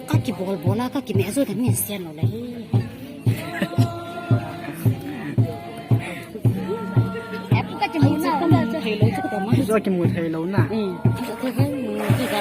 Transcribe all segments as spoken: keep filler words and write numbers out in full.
Ka kibol bol a, ka kime a, zo ka min sian lo le hi. Apu ka kimu na, ka mu thei lo chu ka ma. Zo kimu thei lo na. Hmm. Ka kimu thei lo na.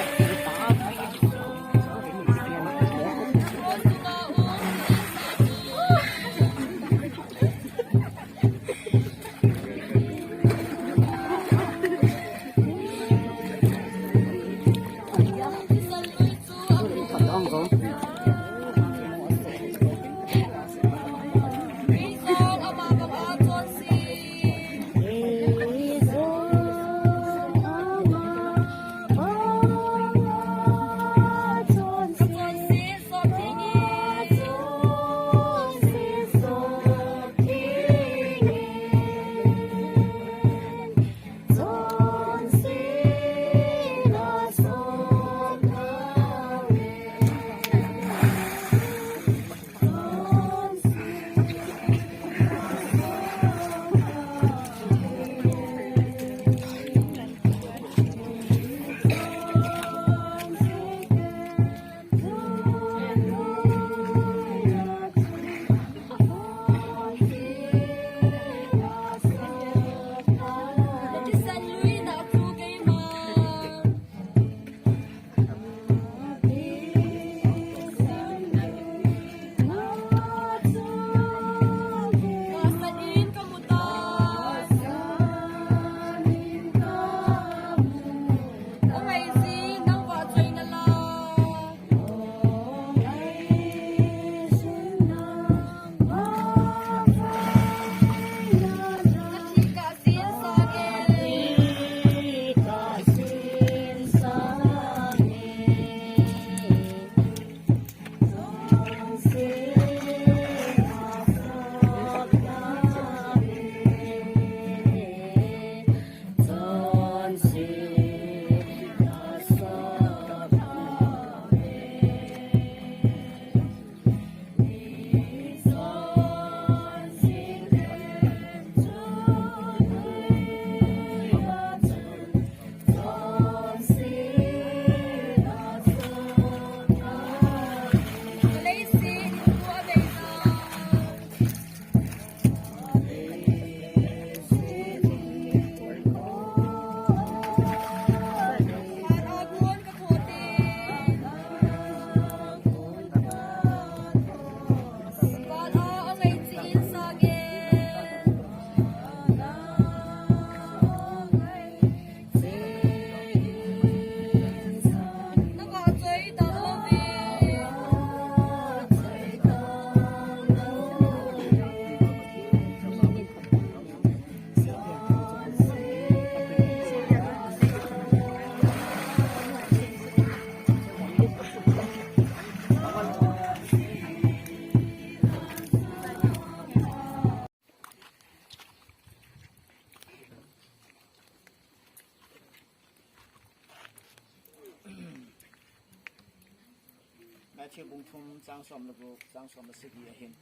Matthew bung thum chang som le gup, chang som le sagi ahin.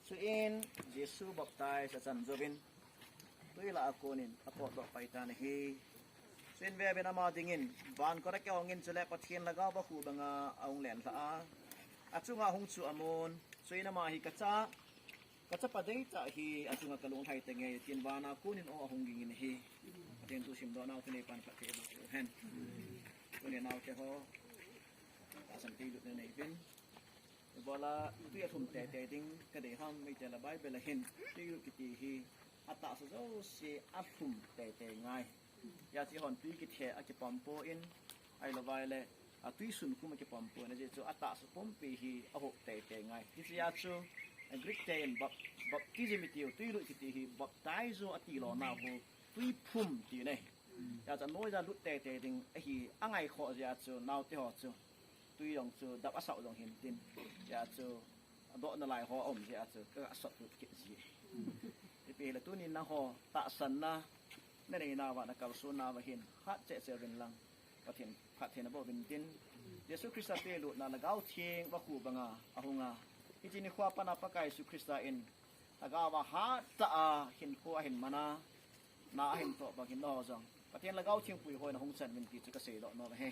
Chuin Jesu baptize achan jouvin, tui lah a konin apotdoh pai tan ahi. Chuin veuvin, ama dingin van kot akihong in, chule Pathen lhagao vakhu banga ahung len lhah a, achunga hung chu amun. Chuin ama hi, "Kacha, kachapa deitah hi achunga kalung lhai tange," tin van a konin aw ahung ging in ahi. Pathen thu simdoh nau tuni pan phatthei boh hen. Tuni naote ho, tahsan tui lutna nei uvin. Ibola tui alhum teitei ding kadei ham, itile Bible a hin tui lut kiti hi atahsa jouse alhum teitei ngai. Hijeh chun eihon tui kithe akipom poi, ahilouleh atui sun khum akipom poi, ajeh chu atahsa pumpi hi ahop teitei ngai. Hiche jeh chun Greek ten bap-, baptism itiu, tui lut kiti hi baptizo ati lona hu, tui phum ti ahi. Hijeh chun anoija lut teitei ding ahi, angaikhoh jeh chun naote ho chu tui jong chu dap asah jong hin tin, hijeh chun adoh nalai ho aum jeh chun ka sot lut kit ji. Ipi hile tuni nangho tahsanna nanei nauva, nakalson nauva hin hat cheh cheh uvin lang, Pathen phatthei naboh uvin tin, Jesu Christa toh lutna Lhagao Theng vakhu banga ahunga, hiche nikho a pat a Pakai Jesu Christa in lhagao a hattah a hinkho ahin mana, na ahin toh bang hin nangho jong Pathen Lhagao Theng puihoi nahung chan uvin ti chu kaseidoh nom ahi.